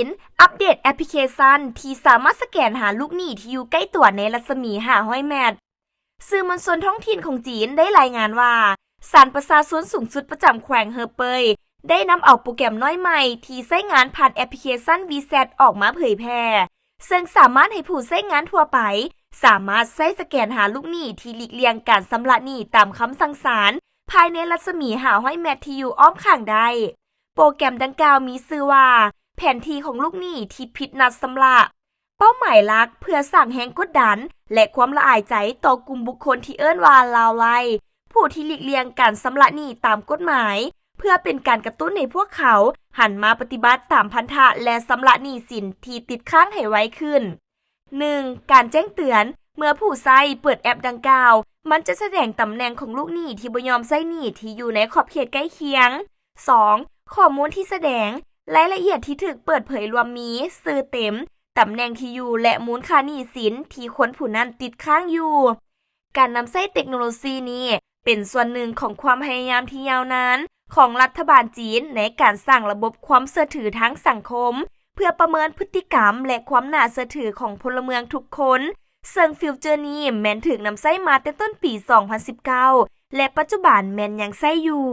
ນ ອັບເດດແອັບພລິເຄຊັນທີ່ສາມາດສະແກນຫາລູກໜີ້ທີ່ຢູ່ໃກ້ຕົວໃນລັດສະໝີຫ້າຮ້ອຍແມັດ. ສື່ມວນຊົນທ້ອງຖິ່ນຂອງຈີນໄດ້ລາຍງານວ່າ ສານປະຊາຊົນສູງສຸດປະຈຳແຂວງເຮີເປີຍ ໄດ້ນຳເອົາໂປຣແກຣມນ້ອຍໃໝ່ທີ່ໃຊ້ງານຜ່ານແອັບພລິເຄຊັນ WeChat ອອກມາເຜີຍແຜ່ ເຊິ່ງສາມາດໃຫ້ຜູ້ໃຊ້ງານທົ່ວໄປ ສາມາດໃຊ້ສະແກນຫາລູກໜີ້ທີ່ຫຼີກລ່ຽງການຊຳລະໜີ້ຕາມຄຳສັ່ງສານ ພາຍໃນລັດສະໝີຫ້າຮ້ອຍແມັດທີ່ຢູ່ອ້ອມຂ້າງໄດ້. ໂປຣແກຣມດັ່ງກ່າວມີຊື່ວ່າ ແຜນທີ່ຂອງລູກໜີ້ທີ່ຜິດນັດຊຳລະ. ເປົ້າໝາຍຫຼັກເພື່ອສ້າງແຮງກົດດັນ ແລະ ຄວາມລະອາຍໃຈຕໍ່ກຸ່ມບຸກຄົນທີ່ເອີ້ນວ່າ Lao Light ຜູ້ທີ່ຫຼີກລ່ຽງການຊຳລະໜີ້ຕາມກົດໝາຍ ເພື່ອເປັນການກະຕຸ້ນໃຫ້ພວກເຂົາຫັນມາປະຕິບັດຕາມພັນທະ ແລະ ຊຳລະໜີ້ສິນທີ່ຕິດຄ້າງໃຫ້ໄວຂຶ້ນ. ໜຶ່ງ ການແຈ້ງເຕືອນ ເມື່ອຜູ້ໃຊ້ເປີດແອັບດັ່ງກ່າວ ມັນຈະສະແດງຕຳແໜ່ງຂອງລູກໜີ້ທີ່ບໍ່ຍອມໃຊ້ໜີ້ທີ່ຢູ່ໃນຂອບເຂດໃກ້ຄຽງ. ສອງ ຂໍ້ມູນທີ່ສະແດງ ລາຍລະອຽດທີ່ຖືກເປີດເຜີຍລວມມີ ຊື່ເຕັມ, ຕຳແໜ່ງທີ່ຢູ່ ແລະ ມູນຄ່າໜີ້ສິນທີ່ຄົນຜູ້ນັ້ນຕິດຄ້າງຢູ່. ການນຳໃຊ້ເຕັກໂນໂລຊີນີ້ ເປັນສ່ວນໜຶ່ງຂອງຄວາມພະຍາຍາມທີ່ຍາວນານຂອງລັດຖະບານຈີນໃນການສ້າງລະບົບຄວາມເຊື່ອຖືທາງສັງຄົມ ເພື່ອປະເມີນພຶດຕິກຳ ແລະ ຄວາມໜ້າເຊື່ອຖືຂອງພົນລະເມືອງທຸກຄົນ, ເຊິ່ງຟີເຈີນີ້ແມ່ນຖືກນຳໃຊ້ມາແຕ່ຕົ້ນປີສອງພັນສິບເກົ້າ ແລະ ປັດຈຸບັນແມ່ນຍັງໃຊ້ຢູ່.